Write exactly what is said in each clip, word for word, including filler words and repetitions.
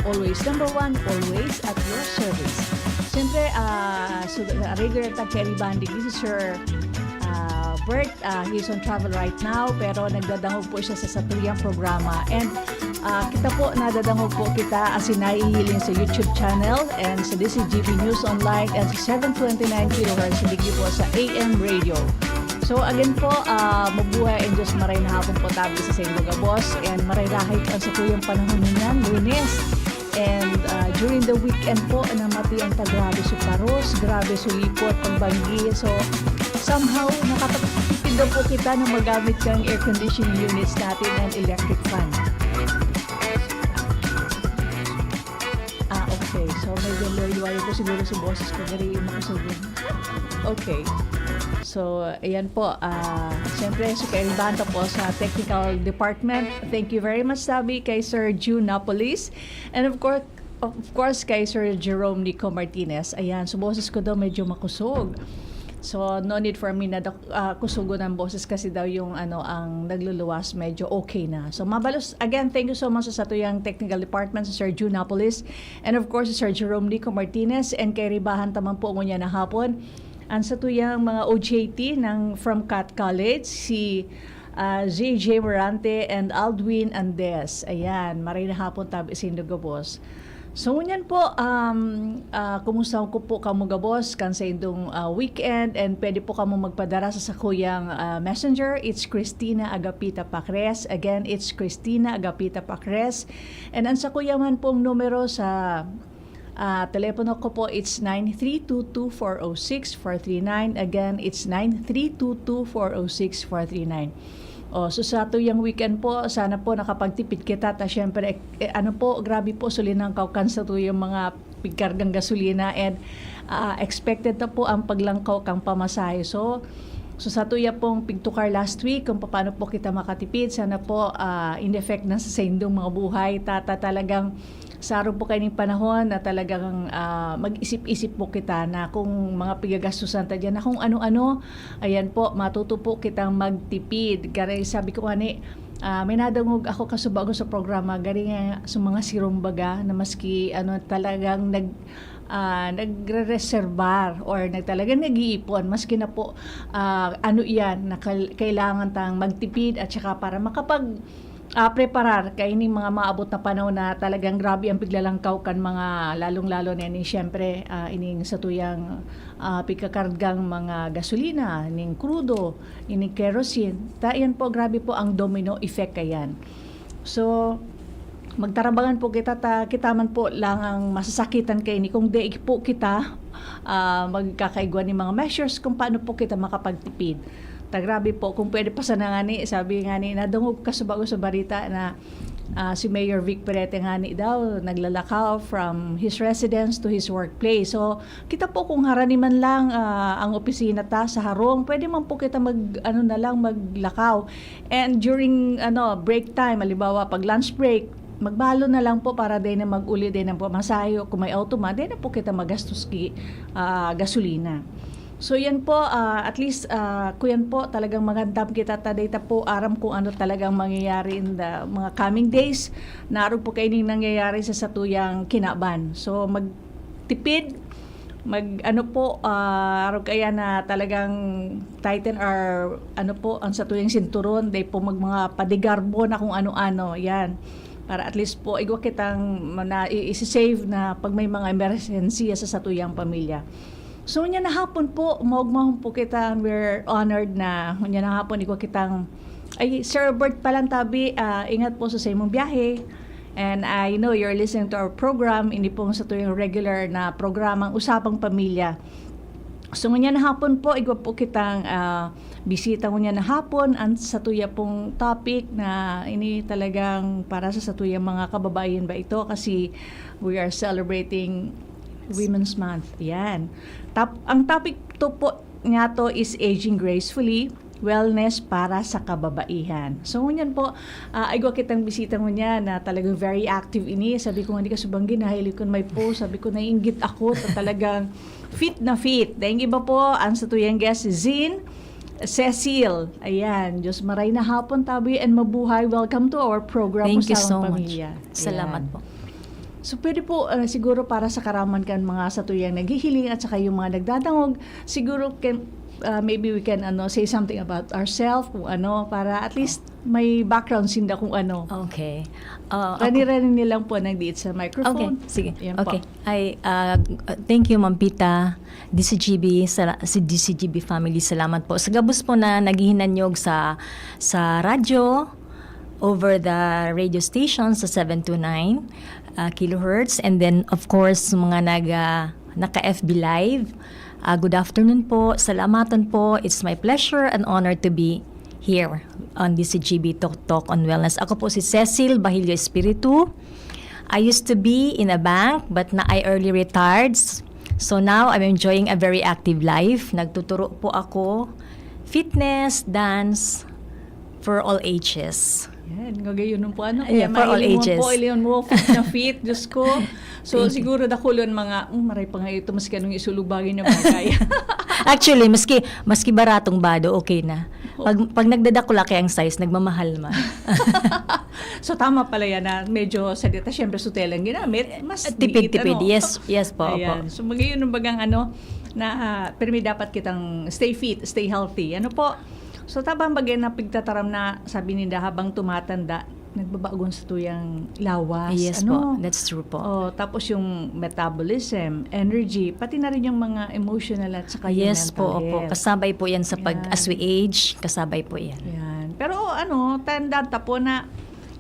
Always number one, always at your service. Siyempre, ah, so, regular tag kaibahan digdi si Sir, ah, Bert. Ah, he's on travel right now, pero nagdadangog po siya sa satuyang programa. And, ah, kita po, nadadangog po kita asin nahihiling sa YouTube channel and sa D C G B News Online and sa seven twenty-nine kilohertz digdi po sa A M radio. So again po, ah, mabuhay and Diyos maray na hapon po tabi sa saindo gabos and maray rahay po ang satuyang panahon niyan, Lunes. And, ah, during the weekend po, namatian ta grabe so paros, grabe so lipot, pagbanggi. So, somehow, nakatipid daw po kita na magamit kang air conditioning units natin and electric fan. Ah, okay. So, medyo low-low po siguro sa boses ko. Dali yung makasugon. Okay. So, ayan po. Ah, siyempre, so, kaibahan ta po sa technical department. Thank you very much, sabi kay Sir June Napolis. And of course, of course, kay Sir Jerome Nico Martinez. Ayan, so boses ko daw medyo makusog. So, no need for me na dak- ah, kusugon ang boses kasi daw yung ano, ang nagluluwas medyo okay na. So, mabalos, again, thank you so much sa satuyang technical department, sa Sir June Napolis, and of course, si Sir Jerome Nico Martinez, and kaibahan ta man po ngunyan na hapon, ang satuyang mga O J T ng from Cat College, si ah, J J Morante and Aldwin Andes. Ayan, maray na hapon tabi saindo gabos. So, ngunyan po, um, ah, kumusta ko po kamo gabos kan saindong, ah, weekend, and pwede po kamo magpadara sa sakuyang, ah, messenger. It's Christina Agapita Pacres. Again, it's Christina Agapita Pacres. And ang sakuya man pong numero sa, ah, telepono ko po, it's nine three two two four oh six four three nine. Again, it's nine three two two four oh six four three nine. Oh, so satuyang weekend po, sana po nakapagtipid kita. Ta siyempre, eh, ano po, grabe po, sulinangkaw kan satuyang mga pigkargang gasolina and, ah, expected na po ang paglangkaw kang pamasahe. So, so satuya pong pigtukar last week kung paano po kita makatipid. Sana po, ah, in effect na sa saindong mga buhay. Ta, ta, talagang sa arog po kaining panahon na talagang, ah, mag-isip-isip po kita na kung mga pigagastusan ta diyan, na kung ano-ano, ayan po, matuto po kitang magtipid. Garo sabi ko nga ni, ah, may nadangog ako kasubago sa programa, garo nga sa mga sirong baga na maski ano, talagang nag-, ah, nagre-reserbar or nag-, talagang nag-iipon, maski na po, ah, ano iyan, na kal-, kailangan tang magtipid at saka para makapag-, ah, preparar kaining mga maabot na panahon na talagang grabe ang piglalangkaw kan mga, lalong-lalo na ini, siyempre, ah, ining satuyang, ah, pigkakargang mga gasolina, ning krudo, ining kerosene. Ta, iyan po, grabe po ang domino effect kayan. So, magtarabangan po kita ta kita man po lang ang masasakitan kaini kung di po kita, ah, magkakaigwa nin mga measures kung paano po kita makapagtipid. Ta grabe po, kung pwede pa sana ngani, sabi ngani, nadangog ko kasubago sa barita na, ah, si Mayor Vic Perete ngani daw naglalakaw from his residence to his workplace. So, kita po kung harani man lang, ah, ang opisina ta sa harong, pwede man po kita mag, ano na lang, maglakaw. And during, ano, break time, halimbawa, pag lunch break, magbalon na lang po para dai na mag-uli, dai na po masayo. Kung may auto man, dai na po kita magastos ki, ah, gasolina. So, yan po, ah, at least, ah, kuyan po, talagang magandam kita ta data po, aram kung ano talagang mangyayari in the mga coming days. Narog po kaining nangyayari sa satuyang kinaban. So, magtipid, mag, ano po, ah, arog kaya na talagang tighten our, ano po, ang satuyang sinturon, dai po mag mga padigarbo na kung ano-ano, yan. Para at least po, igwa kitang mana-, i-, isi-save na pag may mga emerhensiya sa satuyang pamilya. So, unya na hapon po, maugmahon po kita, and we're honored na unya na hapon, igwa kitang, ay, Sir Bert Palantabi, ah, ingat po sa, sa imong biyahe. And I know you're listening to our program, ini pong satuyang regular na programang Usapang Pamilya. So, ngunyan na hapon po, igwa po kitang, ah, bisita ngunyan na hapon. Ang satuya pong topic na ini talagang para sa satuyang mga kababaihan ba ito? Kasi we are celebrating Women's Month. Yan. Tap-, ang topic to po nga to is Aging Gracefully, Wellness para sa Kababaihan. So, ngunyan po, ah, igwa kitang bisita ngunyan na talagang very active ini. Sabi ko nga, "Di ka subanggi, nahilig ko may post." Sabi ko, "Naiinggit ako." Ta talagang fit na fit. Daing iba po, ang satuyang guest, si Zin Cecil. Ayan, Diyos maray na hapon, tabi, and mabuhay. Welcome to our program, Thank you Usapang so much. Pamilya. Salamat Ayan. po. So, pwede po, ah, siguro para sa karaman kan mga satuyang naghihiling at saka yung mga nagdadangog, siguro can, ah, maybe we can, ano, say something about ourselves, kung ano, para at least may background sinda kung ano. Okay. Ah, ako- Rani-rani nilang po nagdiit sa Okay, microphone. Sige. Yan po. Okay. Ay, ah, thank you, Ma'am Pita. D C G B, sala- si D C G B family, salamat po. Sa gabos po na naghihinanyog sa sa radyo, over the radio station sa seven two nine ah, kilohertz, and then, of course, sa mga nag, ah, naka-F B Live, ah, good afternoon po, salamaton po. It's my pleasure and honor to be here on D C G B Talk, Talk on Wellness. Ako po si Cecil Bahilio Espiritu. I used to be in a bank, but na I early retired. So now I'm enjoying a very active life. Nagtuturo po ako fitness, dance for all ages. Yan, ngagayon po, ano? Yeah, for all mahiling mo ages. Po, ilingon mo, fit na fit, Diyos ko. So, Thank you. Siguro dakulon mga, "Hmm, maray pa nga ito, maski anong isulog bagay na bagay." Actually, maski maski baratong bado, okay na. Pag pag nagdadakula kaya ang size, nagmamahal man. So, tama pala yan na medyo sa dita, syempre, sutelan ginamit, mas Tipid-tipid, liit, ano? Yes, yes po, opo. Ayan. So, magayon ang bagang ano, na, ah, pero may dapat kitang stay fit, stay healthy. Ano po? So, tabang bagay na pigtataram na, sabi ninda, habang tumatanda, nagbabago ang satuyang lawas. Yes ano? Po, that's true po. Oh, tapos yung metabolism, energy, pati na rin yung mga emotional at saka yung Yes mental po, opo. health. Kasabay po yan sa pag, Yan. As we age, kasabay po yan. Yan. Pero ano, tanda ta po na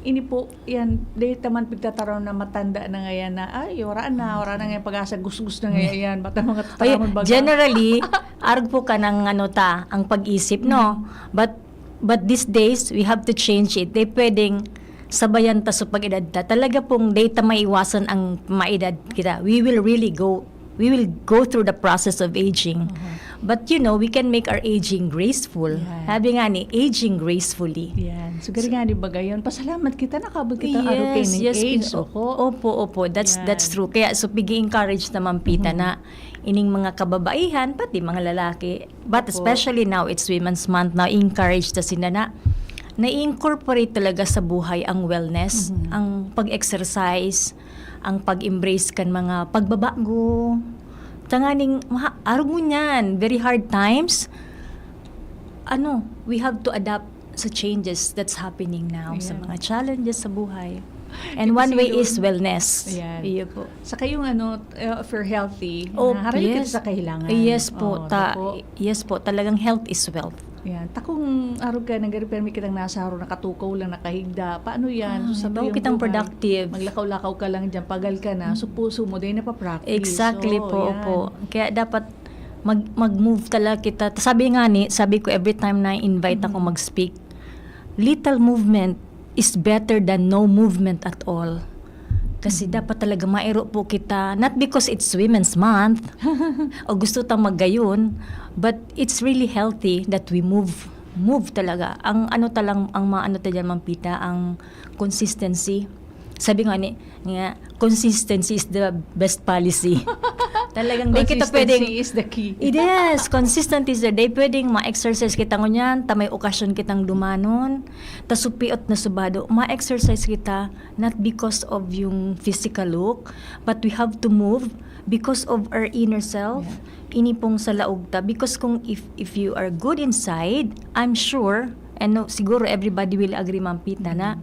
ini po, yan, dahil taman pigtataraw na matanda na ngayon na, ay, wala na, wala na ngayon pag-asa, gusgus na ngayon yan, bata mga Ay, tataramon baga. Generally, arog po ka ng ano ta, ang pag-isip, no? But but these days, we have to change it. Di pwedeng sabayan ta sa pag-edad ta. Talaga pong di ta maiwasan ang maedad kita. We will really go, we will go through the process of aging. But you know, we can make our aging graceful. Yan. Sabi nga ni, aging gracefully. Yan. So, gari nga ni bagay yun. Pasalamat kita, nakabot kita, Yes, araw kayo ng yes, age. pin- Opo. Opo, opo. That's Yan. That's true. Kaya so pigi-encourage naman pita na ining mga kababaihan, pati mga lalaki. But Opo. Especially now, it's Women's Month. Now, encourage ta sila na na-incorporate talaga sa buhay ang wellness, Mhm. ang pag-exercise, ang pag-embrace kan mga pagbabago. Tanganing, maha- arog mo niyan, very hard times. Ano, we have to adapt sa changes that's happening now, sa Ayan. Mga challenges sa buhay. And Kasi one way yun- is wellness. Ayan. Iyo po. Saka yung ano, uh, if you're healthy, Oh, naharap kita yes. Sa kahilangan. Yes po, Oh, ta- dapo. Yes po, talagang health is wealth. Yan. Takong arog ka, nagre-permi kitang nasa harong, nakatukaw lang, nakahigda. Paano yan? Ah, So, sabi daw yung kitang buhay, productive. Maglakaw-lakaw ka lang dyan, pagal ka na. So, puso mo, dahil napapractice. Exactly So, po, yan. Opo. Kaya dapat mag, mag-move talaga kita. Sabi nga ni, sabi ko every time na invite ako mag-speak, little movement is better than no movement at all. Kasi dapat talaga mairo po kita, not because it's Women's Month o gusto tang maggayon, but it's really healthy that we move. Move talaga. Ang ano talang, ang mga ano ta dyan, Ma'am Pita, ang consistency. Sabi nga ni, nga, consistency is the best policy. Talagang di kita Consistency pwedeng is the key. It is. Consistent is the day. Pwedeng ma-exercise kita ngunyan, ta may okasyon kitang dumanon, ta supiot na subado. Ma-exercise kita, not because of yung physical look, but we have to move because of our inner self. Ini pong sa laog ta. Because kung if, if you are good inside, I'm sure, and no, siguro everybody will agree, Ma'am Pita, na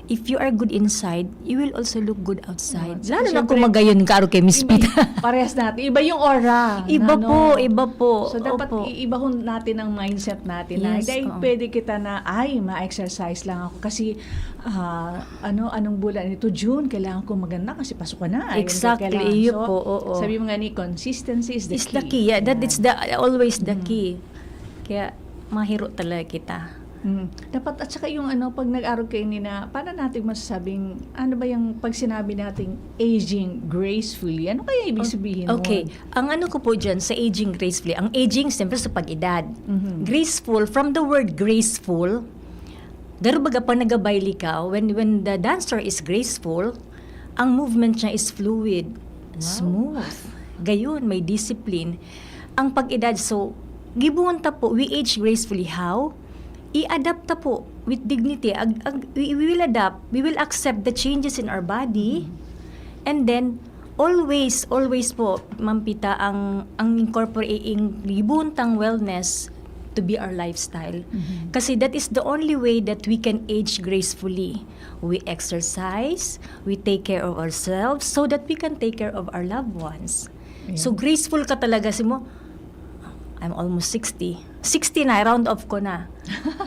if you are good inside, you will also look good outside. Oo, Lalo na siyempre, kung magayon ka, okay, Miss Iba, Pita. Parehas natin. Iba yung aura. Iba na, po, no? iba po. So, dapat Opo. iibahon natin ang mindset natin. Na, Yes, dahil oo. Pwede kita na, ay, ma-exercise lang ako. Kasi, ah, ano, anong bulan ito? June, kailangan ko maganda kasi pasukan na. Ayun, Exactly, kailangan. iyo So, po, oo. Sabi mo nga ni, consistency is the It's key. the key. Yeah, that Yan. is the always the Mm. key. Kaya mahiro talaga kita. Mm. Dapat, at saka yung ano, pag nag-arog kayo ni na, paano natin masasabing, ano ba yung pag sinabi nating aging gracefully? Ano kaya ibig sabihin nun? Okay. Ang ano ko po dyan sa aging gracefully, ang aging siyempre sa pag-edad. Mhm. Graceful, from the word graceful, daro baga pag nagabayle ka, when, when the dancer is graceful, ang movement niya is fluid, Wow. smooth. Gayon, may discipline. Ang pag-edad, so, gibohon ta po, we age gracefully. How? I-adapt ta po with dignity. Ag, ag, we, we will adapt. We will accept the changes in our body. And then, always, always po, Ma'am Pita, ang, ang incorporate, ang libon tang wellness to be our lifestyle. Mhm. Kasi that is the only way that we can age gracefully. We exercise, we take care of ourselves so that we can take care of our loved ones. So Ayan. Graceful ka talaga, si mo, I'm almost sixty. Sixty na, round off ko na.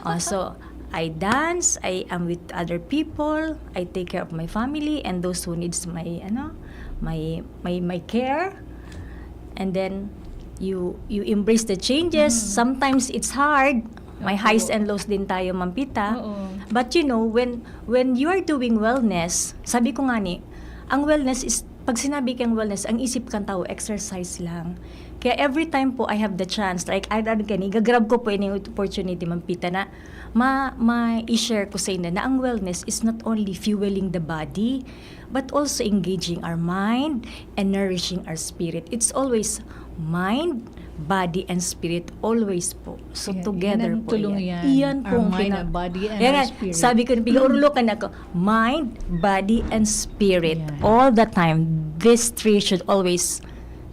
Oh, so, I dance, I am with other people, I take care of my family and those who needs my, ano, my, my, my care. And then, you you embrace the changes. Mhm. Sometimes it's hard. May Opo. Highs and lows din tayo, Ma'am Pita. Oo. But you know, when when you are doing wellness, sabi ko nga ni, ang wellness is, pag sinabi kang wellness, ang isip kang tao, exercise lang. Kaya every time po I have the chance, like, I don't gani, gagrab ko po ini opportunity, Ma'am Pita, na ma, ma-share ko sa inyo na ang wellness is not only fueling the body, but also engaging our mind and nourishing our spirit. It's always mind, body, and spirit. Always po. So, Yan, together yan ang po tulong yan. Yan. Iyan Our pong mind, pina- our body, and Yan our nga, spirit. Sabi ko, pinaurulokan ako, mind, body, and spirit. Yan. All the time, these three should always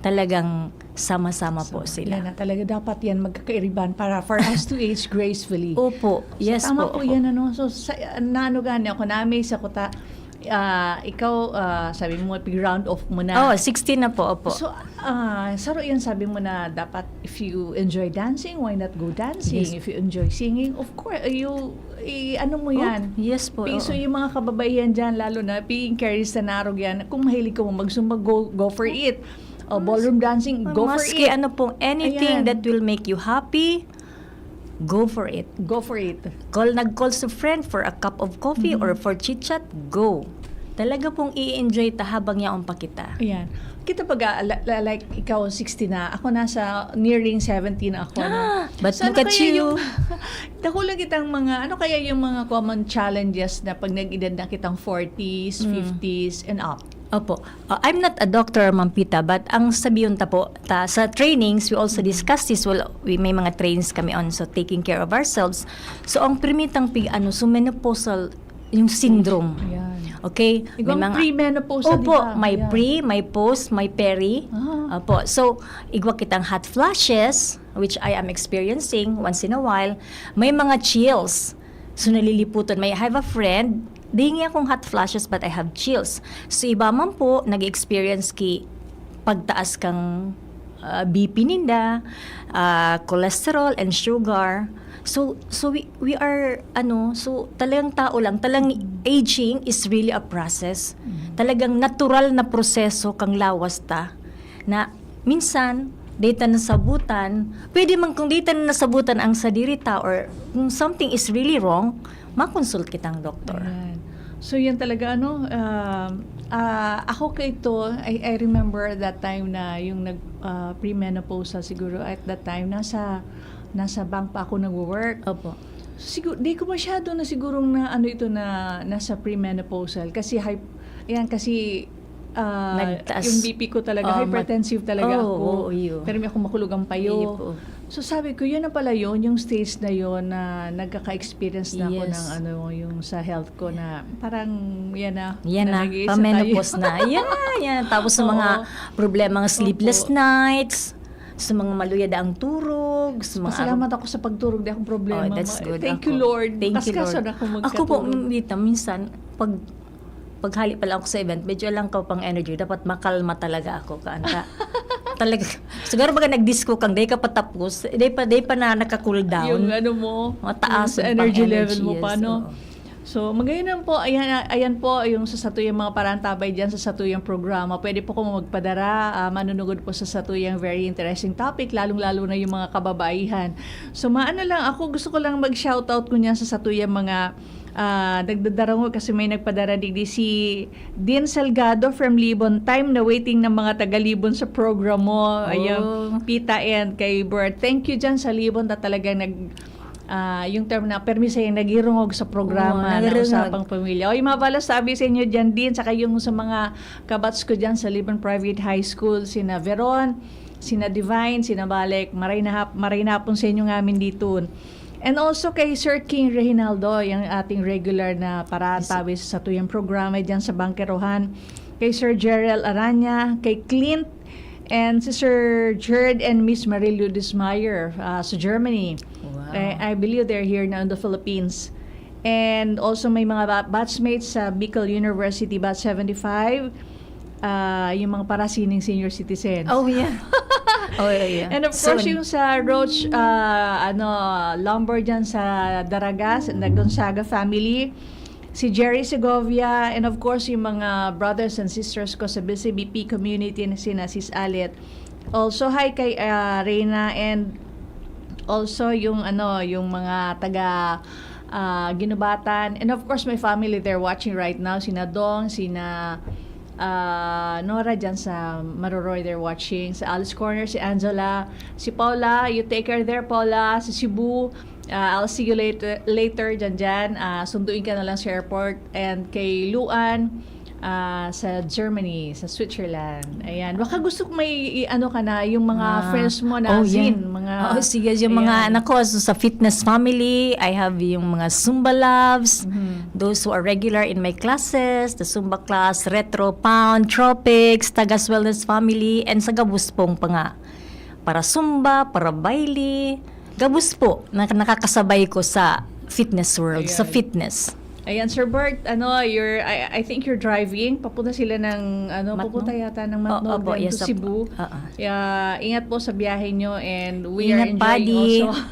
talagang sama-sama po So, sila. Yan na talaga. Dapat yan magkakairiban para for us to age gracefully. Opo. Yes So, tama po. po, yan. Ano? So, sa, naano gani ako, na-amaze ako. Ta, ah, ikaw, ah, sabi mo, pig-round off mo na. Oh, sixteen na po, opo. So, ah, saro yan, sabi mo na dapat if you enjoy dancing, why not go dancing? Yes. If you enjoy singing, of course, you, i, ano mo yan? Oh, yes po, Pi-, so, oo. Yung mga kababaihan dyan, lalo na, pi-encourage sa narog yan, kung mahilig ka mo magsumba, go, go for it. O, ballroom dancing, go for Maski it. Ano pong anything Ayan. That will make you happy, go for it. Go for it. Call, nag-call sa friend for a cup of coffee Mhm. or for chit-chat, go. Talaga pong i-enjoy ta habang yaon pa kita. Ayan. Kita pag, ah, la- la- like, ikaw sixty na, ako nasa nearing seventy na ako. No? But So, look ano at kaya you. Yung, dako lang kitang mga, ano kaya yung mga common challenges na pag nag-edad na kitang forties, Mm. fifties, and up? Opo. Uh, I'm not a doctor, Ma'am Pita, but ang sabiyon ta po, ta, sa trainings, we also discuss this. Well, we, may mga trainings kami on so taking care of ourselves. So, ang primitang pig, ano, so menopausal yung syndrome. Ayan. Okay? Igwang May mga- premenopausal, Opo, di ba? May Ayan. Pre, may post, may peri. Ah. Opo. So, igwa kitang hot flashes, which I am experiencing once in a while. May mga chills. So, naliliputan. May, I have a friend, di niya akong hot flashes but I have chills. So, iba man po, nag-experience ki pagtaas kang ah, B P ninda, ah, cholesterol and sugar. So, so we, we are, ano, so talagang tao lang, talagang aging is really a process. Talagang natural na proseso kang lawas ta na minsan, data nasabutan, pwede man kung data na nasabutan ang sadiri ta or kung something is really wrong, makonsult kitang doktor. Ayan. So, yan talaga, ano, um, ah, ako kay ito, I, I remember that time na yung nag, ah, premenopausal siguro at that time, nasa, nasa bank pa ako nagwo-work. Opo. Siguro, di ko masyado na sigurong na ano ito na nasa premenopausal kasi hy-, ayan, kasi ah, Nagtaas. Yung B P ko talaga, Oh, mag- hypertensive talaga Oh, ako. oo, iyo. Pero may akong makulog ang payo. Iyo po. So sabi ko, yun na pala yun, yung stage na yun na nagkaka-experience na ako Yes. ng ano, yung sa health ko na parang yan na. Yan na, nag-iisa pamenopause tayo. Na. Yan, yan. Tapos sa Oo. mga problema ng sleepless Opo. Nights, sa mga maluyad ang turog, sa mga Pasalamat ako sa pagturog, di akong problema. Oh, that's Ma-, good. Thank you, Ako. Lord. Thank you, Kaskaso Lord. na akong Ako po, magkatulog. Mita, minsan, pag paghali pa lang ako sa event, medyo lang ko pang energy. Dapat makalma talaga ako, kaanta. Talaga. Siguro baga nag-disco kang, day ka patapos, day pa, day pa na naka-cool down. Yung ano mo, Mataas yung sa yung energy pang-energy, level mo pa, yes, no? Oo. So, magayon lang po, ayan, ayan po yung sa satuyang mga parantabay dyan sa satuyang programa. Pwede po kung magpadara, ah, manunugod po sa satuyang very interesting topic, lalong-lalo na yung mga kababaihan. So, maano lang, ako gusto ko lang mag-shoutout ko niyan sa satuyang mga ah, nagdadarangog kasi may nagpadara digdi si Dean Salgado from Libon. Time na waiting ng mga taga Libon sa programa mo. Ayan, Oh. Pita and kay Bert. Thank you dyan sa Libon na talagang nag, ah, yung term na permi sa yung nagirungog sa programa Oo, na nagirungog. Usapang Pamilya. Oy, mabala sabi sa inyo dyan, Dean, saka yung sa mga kabats ko dyan sa Libon Private High School, sina Veron, sina Divine, sina Balek, maray na hap-, maray na hapon sa inyo ngamin dito. And also kay Sir King Reginaldo, yung ating regular na parantabi sa satuyang programa dyan sa Bangkerohan. kay Sir Gerald Aranya, kay Clint, and si Sir Jared and Miss Marie Ludismeyer, ah, sa Germany. Wow. I, I believe they're here now in the Philippines. And also may mga ba- batchmates sa Bicol University, Batch seventy-five, ah, yung mga parasining senior citizens. Oh, yeah. Oh, yeah, yeah. And of course, Soon. Yung sa Roach, ah, ano, Lumber dyan sa Daraga, sa Gonzaga family, si Jerry Segovia, and of course, yung mga brothers and sisters ko sa B C B P community na sina Sis Alet. Also, hi kay ah, Reina, and also yung ano, yung mga taga ah, Ginubatan. And of course, my family, they're watching right now. Sina Dong, sina ah, Nora dyan sa Maroroy, they're watching. Sa Alice Corner, si Angela, si Paula. You take care there, Paula. Sa Cebu, ah, I'll see you later, later dyan dyan. Ah, sunduin ka na lang sa airport. And kay Luan, ah, sa Germany, sa Switzerland. Ayan. Baka gusto ko may i- ano ka na, yung mga Ah, friends mo na oh, Zin, yeah. mga Oo, sige, yung mga ayan. Anak ko, so, sa fitness family, I have yung mga Zumba loves, Mhm. those who are regular in my classes, the Zumba class, Retro, Pound, Tropics, Tagas Wellness Family, and sa gabos pong pa nga. Para Zumba, para baile, gabos po na nakakasabay ko sa fitness world, sa Ayan. fitness. Ayan, Sir Bert, ano, you're, I, I think you're driving. Papunta sila ng, ano, Matno? papunta yata ng O- Matnog opo, and yes, to opo. Cebu. Oo. Yeah, ingat po sa biyahe nyo and we Ingat, are enjoying Padi. Also.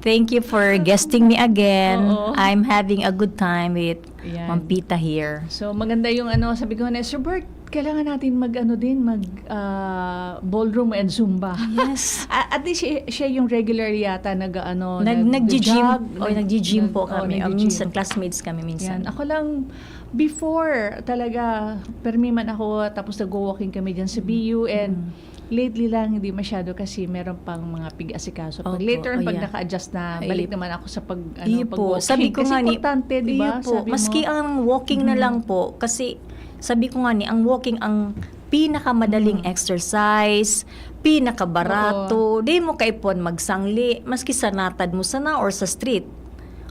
Thank you for guesting me again. Oo. I'm having a good time with Ayan. Ma'am Pita here. So, maganda yung ano, sabi ko na, Sir Bert, kailangan natin mag, ano din, mag ah, ballroom and Zumba. Yes. A- At least siya, siya yung regular yata nag, ano, Nag, nag- nag-gym. jog, Oh, nag- nag-gym nag- po oh, kami. Ah, nag-gym. Minsan, classmates kami minsan. Yan. Ako lang, before, talaga, permi man ako, tapos nag-walking kami dyan sa B U, and Mm. lately lang, hindi masyado kasi meron pang mga pig-asikaso. Pag Opo, later on, pag ayan. naka-adjust na, Ay, balik naman ako sa pag, ano, Iyo po. pag-walking. Sabi ko Kasi nga ni, importante, di ba? iyo po, Sabi maski mo. Ang walking na Mhm. lang po, kasi sabi ko nga ni, ang walking ang pinakamadaling Mhm. exercise, pinakabarato, di mo kaipon magsangli, maski sa natad mo sana or sa street,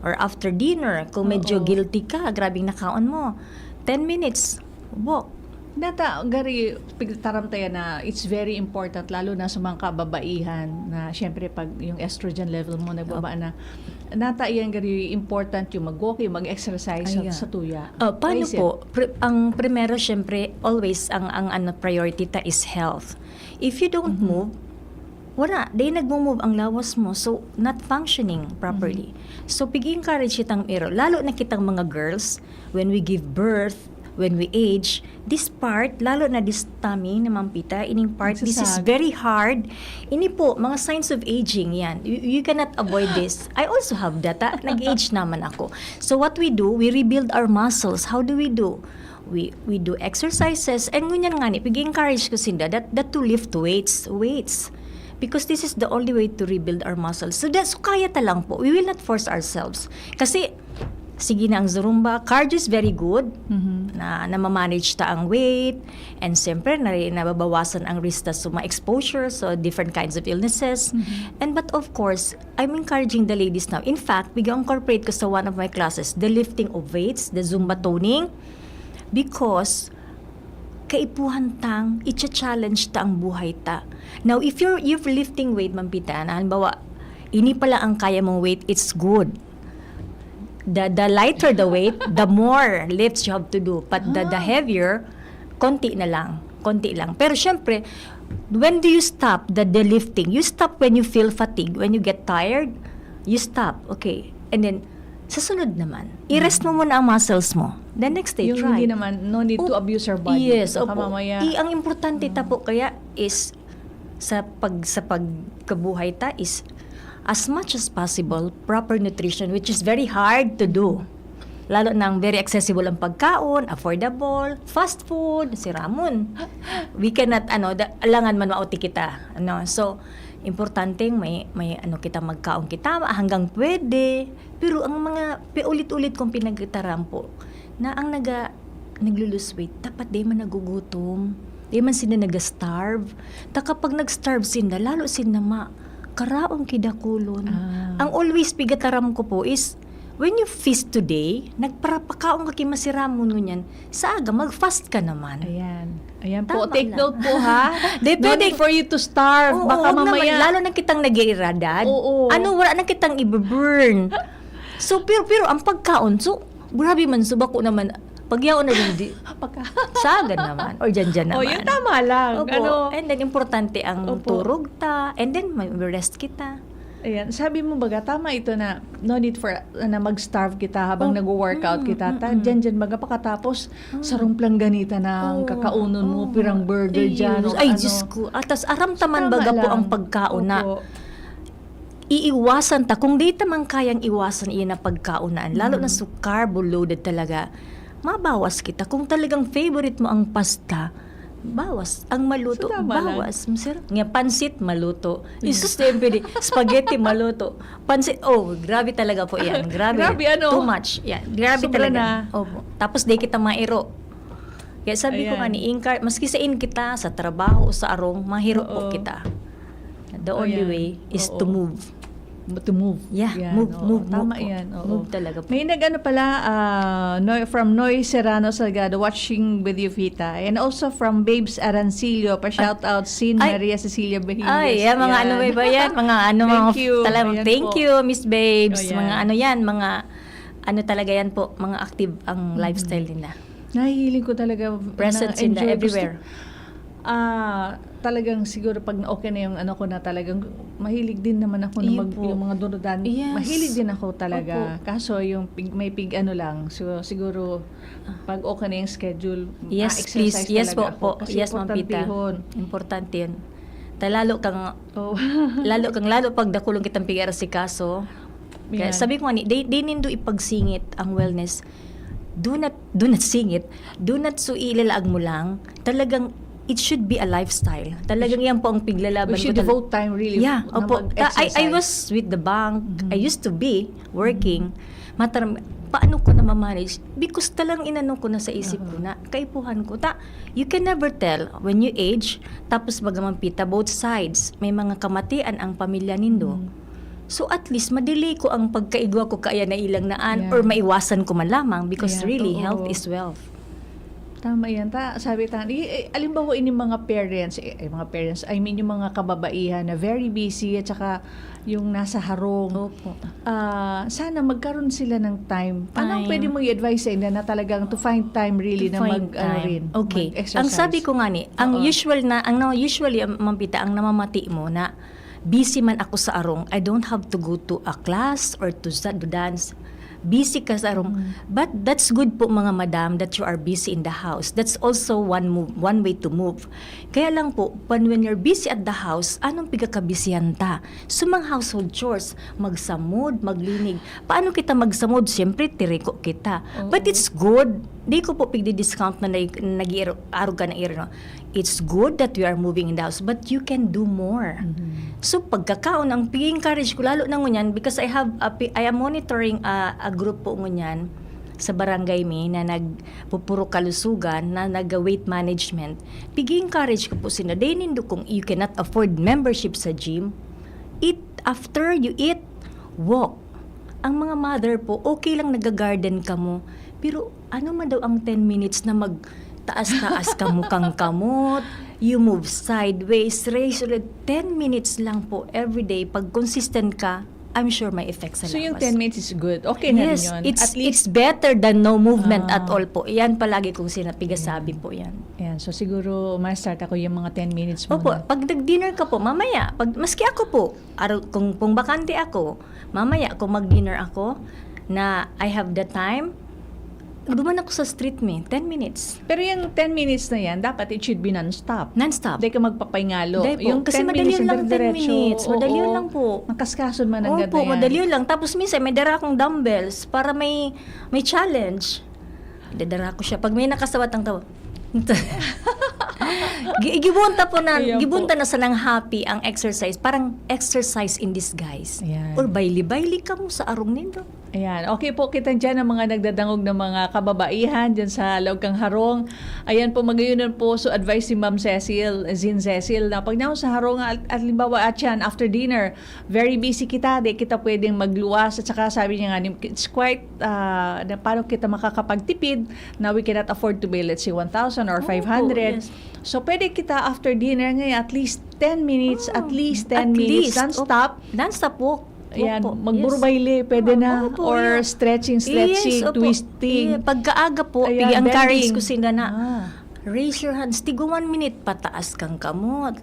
or after dinner, kung medyo Oo. guilty ka, grabing nakaon mo, ten minutes, walk. Nata, gari, pigtaram tayo na it's very important, lalo na sa mga kababaihan, na siyempre pag yung estrogen level mo nagbaba Opo. na, nata yan gari important yung mag-walking, mag-exercise sa, Ayan. Sa tuya. Oh, paano Why is it? Po? Pri- ang primero, syempre, always ang, ang ano, priority ta is health. If you don't Mhm. move, wala. Di nagmo-move ang lawas mo. So, not functioning properly. Mhm. So, pig-encourage kitang iro. Lalo na kitang mga girls, when we give birth, when we age, this part, lalo na this tummy na Ma'am Pita, ining part, this is Nagsasag. Very hard. Ini po, mga signs of aging yan. You, you cannot avoid this. I also have that. Ah. Nag-age naman ako. So what we do, we rebuild our muscles. How do we do? We we do exercises, and ngunyan nga ni, pig-encourage ko sinda that, that to lift weights, weights. Because this is the only way to rebuild our muscles. So, that, so kaya ta lang po. We will not force ourselves. Kasi, sige na ang Zumba, cardio is very good. Mhm. Na, na manage ta ang weight. And siyempre, na, nababawasan ang risk ta sa mga exposure, so different kinds of illnesses. Mhm. And but of course, I'm encouraging the ladies now. In fact, pig-incorporate ko sa one of my classes, the lifting of weights, the Zumba toning. Because, kaipuhan tang, i-challenge ta ang buhay ta. Now, if you're, you're lifting weight, Ma'am Pita, na halimbawa, ini pala ang kaya mong weight, it's good. The, the lighter the weight, the more lifts you have to do. But the, the Ah. heavier, konti na lang. Konti lang. Pero syempre, when do you stop the, the lifting? You stop when you feel fatigue, when you get tired, you stop. Okay. And then, sa sunod naman, i-rest mo muna ang muscles mo. The next day, Yung try. Hindi naman, no need to Op- abuse our body. Yes, Baka opo. Mamaya, I, ang importante ta po kaya is sa pag sa pagkabuhay ta is as much as possible proper nutrition, which is very hard to do. Lalo nang very accessible ang pagkaon, affordable, fast food, si Ramon. We cannot, ano, da, alangan man mauti kita. Ano? So, importante may, may ano kita, magkaon kita hanggang pwede. Pero ang mga pi-, ulit-ulit kong pinagtaram po, na ang naga, naglu-lose weight, dapat di man nagugutom. Di man sila naga-starve. Ta kapag nag-starve sila, lalo sila ma, karaon kidakulon. Ah. Ang always pigataram ko po is, When you feast today, nagparapakaon ka ki masiramon ngunyan, sa aga, mag-fast ka naman. Ayan. Ayan po. Tama Take na. Note po, ha? Di, No pwede- need for you to starve. Oo, Baka wag naman. mamaya. Lalo na kitang nag-iiradad. Oo. Ano, wala na kitang i-burn. So, pero, pero ang pagkaon, so, grabe man, subako naman. Pagyaon na din, di, Pagka- sagan naman. Or dyan-dyan Oh, naman. yun, tama lang. Opo. Ano? And then, importante ang Opo. turog ta. And then, may rest kita. Ayan, sabi mo baga, tama ito na no need for na mag-starve kita habang Oh, nagwo-workout mm, kita. Ta, mm, mm. Dyan-dyan, baga pakatapos, sarong planggana na ang Oo, kakaonon mo, oo. pirang burger dyan. O Ay, ano. Diyos ko. Atas, aram taman Tama baga po lang. Ang pagkaon na Opo. iiwasan ta. Kung di ta man kayang iwasan iyan na pagkaunaan, lalo na Mhm. so carbo loaded talaga, mabawas kita. Kung talagang favorite mo ang pasta, bawas. Ang maluto, So, tama lang. bawas. Masarap. Nga, pansit, maluto. Yeah. Isus, siyempre, di. Spaghetti, maluto. Pansit, oh, grabe talaga po yan. Grabe. Grabe, ano? Too much. Yan. Grabe Sobra talaga. na. Opo. Tapos, di kita mairo. Kaya sabi ko Ayan. nga ni Inkar, maski sa in kita, sa trabaho, sa arong, mahiro po Oo. kita. The only Ayan. way is Oo. to move. To move. Yeah, Yan, move, oo. move, Tama move po. Yan, oo. Move talaga po. May nag-ano pala, ah, Noy, from Noy Serrano Salgado, watching with you, Vita. And also from Babes Arancillo, pa-shout out, Sin Ay. Maria Cecilia Bahiles. Ay, yan, mga Yan. ano ba, ba yan? Mga ano, Thank mga you. talagang Ayan thank po. you, Miss Babes. Ayan. Mga ano yan, mga ano talaga yan po, mga active ang Mhm. lifestyle nila. Nahihiling ko talaga. Present sila Na-enjoy. everywhere. Gusto, ah, talagang siguro pag okay na yung ano ko na talagang mahilig din naman ako na Iyo mag, po. Yung mga durudan. Yes. Mahilig din ako talaga. Opo. Kaso yung pig, may pig ano lang. So, siguro pag okay na yung schedule, Yes, ah, please. exercise Yes talaga po, ako. po. Kasi Yes, Ma'am Pita. importantehon. Importante yun. Ta lalo kang, Oh. lalo kang lalo pag dakulon kitang pig-arsikaso. Kaya Yan. sabi ko nga ni, di, di nindo ipagsingit ang wellness. Do not, do not sing it. Do not so ilalaag mo lang. Talagang, it should be a lifestyle. Talagang yan po ang piglalaban We should ko tal- devote time really Yeah, na opo. Ta- I, I mag-exercise. was with the bank. Mhm. I used to be working. Mataram, paano ko na mamanage? Because talagang inano ko na sa isip ko Aha. na, kaipuhan ko. Ta, you can never tell when you age, tapos baga Ma'am Pita, both sides, may mga kamatian ang pamilya nindo. Mhm. So at least, madelay ko ang pagkaigwa ko kaya na ilang naan Yeah. or maiwasan ko man lamang because Yeah, really oo. Health is wealth. Tama yan. Ta, sabi ta, i, i, alimbawa ini mga parents, eh, eh, mga parents, I mean yung mga kababaihan na very busy at saka yung nasa harong. Opo. Ah, sana magkaroon sila ng time. Anong Time. Pwede mong i-advise sa inyo na talagang to find time really To na find mag, ano time. rin, Okay. mag-exercise? Ang sabi ko nga ni, ang Oo. usual na, ang no, usually, ang Ma'am Pita, ang namamati mo na busy man ako sa arong, I don't have to go to a class or to sa, to dance. Busy ka sa arong. Mm. But that's good po, mga madam, that you are busy in the house. That's also one move, one way to move. Kaya lang po, pan, when you're busy at the house, anong pigkakabisihan ta? So, mga household chores, magsamod, maglinig. Paano kita magsamod? Siyempre, tiriko kita. Oo. But it's good. Di ko po pigdi-discount na nag- nag-iiro-, arog ka na iro, no? It's good that we are moving in the house, but you can do more. Mhm. So, pagkakaon, ang pig-encourage ko, lalo na ngunyan, because I have a pi- I am monitoring a, a group po ngunyan sa barangay mi na nagpupuro kalusugan, na nag-weight management. Pig-encourage ko po sila. Dahil nindo kung you cannot afford membership sa gym, eat after you eat, walk. Ang mga mother po, okay lang nag-garden kamo, pero ano man daw ang ten minutes na magtaas-taas kamo kang kamot, you move sideways, raise ulit, ten minutes lang po everyday. Pag consistent ka, I'm sure may effect sa So yung lawas. ten minutes is good. Okay na rin Yes, yun. it's, At least, it's better than no movement at Ah. all po. Yan palagi kong sinapigasabi po yan. Yan. So siguro, ma-start ako yung mga ten minutes Opo, muna. Pag nag-dinner ka po, mamaya, pag, maski ako po, araw, kung, kung bakante ako, mamaya kung mag-dinner ako, na I have the time, duman ako sa street mi, ten minutes. Pero yung ten minutes na yan, dapat it should be non-stop. Non-stop. Hindi ka magpapahingalo. Hindi po. Yung Kasi ten madali minutes yun na lang, ten dire-diretso, minutes. Madali yun oo. Lang po. Makasikaso man agad Opo, na yan. Madali yun lang. Tapos minsan, may dara akong dumbbells para may may challenge. Dadara ko siya. Pag may nakasawat ang tawa, Gi- gibunta po na, Ayan po. Gibunta na sa nang happy ang exercise. Parang exercise in disguise. Ayan. Or bayli-bayli ka mo sa arong nindo. Ayan. Okay po, kita diyan ang mga nagdadangog ng mga kababaihan diyan sa laog kang harong. Ayan po, magayunan po. So, advice ni Ma'am Cecil, Zin Cecil, na pag naon sa harong, at, at halimbawa, at yan, after dinner, very busy kita, di kita pwedeng magluwas. At saka sabi niya nga, ni- it's quite, ah, na paano kita makakapagtipid na we cannot afford to pay, let's say, one thousand or Opo, five hundred. Yes. So, pwede kita after dinner ngayon, at least ten minutes, at Oh, least ten at minutes, least. Non-stop. Op-, non-stop walk. Ayan, Opo, yes. Magburubayle, pwede na. Opo, Or yeah. Stretching, Yes, stretching, opo. Twisting. Yeah, pagkaaga po, Ayan, i-encourage bending. ko sila na, Ah. "Raise your hands." Tigo one minute, pataas kang kamot.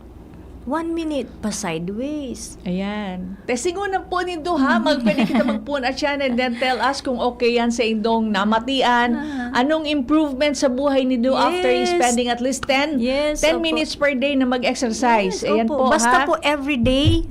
One minute, pa-sideways. Ayan. Testingon na po nindo, ha? Mag-, pwede kita magpuon at yan and then tell us kung okay yan sa indong namatian. Ah. Anong improvement sa buhay nindo after Yes. spending at least ten, Yes, ten opo. minutes per day na mag-exercise? Yes, Ayan opo. po, Basta ha? po everyday.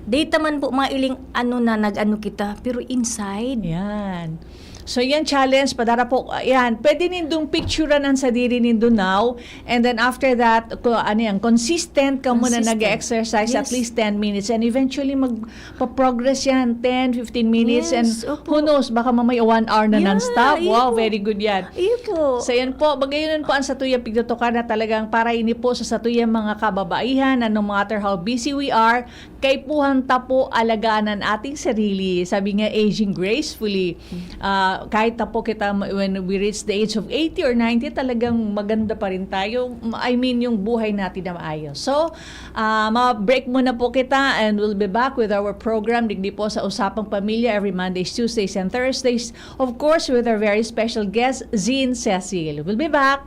Data man po mailing ano na nag-ano kita, pero inside. Yan. So, yan challenge, padara po, yan. Pwede nindong picturean ang sadiri nindo now, and then after that, ko, ano yan, consistent ka muna na Consistent. nag-exercise at Yes. least ten minutes, and eventually magpa-progress yan, ten, fifteen minutes, and Yes, opo. who knows, baka mamaya one hour na Yeah, non-stop. Wow, ayun po. very good yan. Ayun po. So, yan po, bagay yun po ang satuya pigtutukan na talagang para ini po sa satuyang mga kababaihan, na no matter how busy we are, kaipuhan ta po alagaan an ating sarili. Sabi nga, aging gracefully. Ah, kahit na po kita, when we reach the age of eighty or ninety, talagang maganda pa rin tayo. I mean, yung buhay natin na maayos. So, ah, ma-break muna po kita and we'll be back with our program, digdi po sa Usapang Pamilya, every Mondays, Tuesdays, and Thursdays. Of course, with our very special guest, Zin Cecil. We'll be back.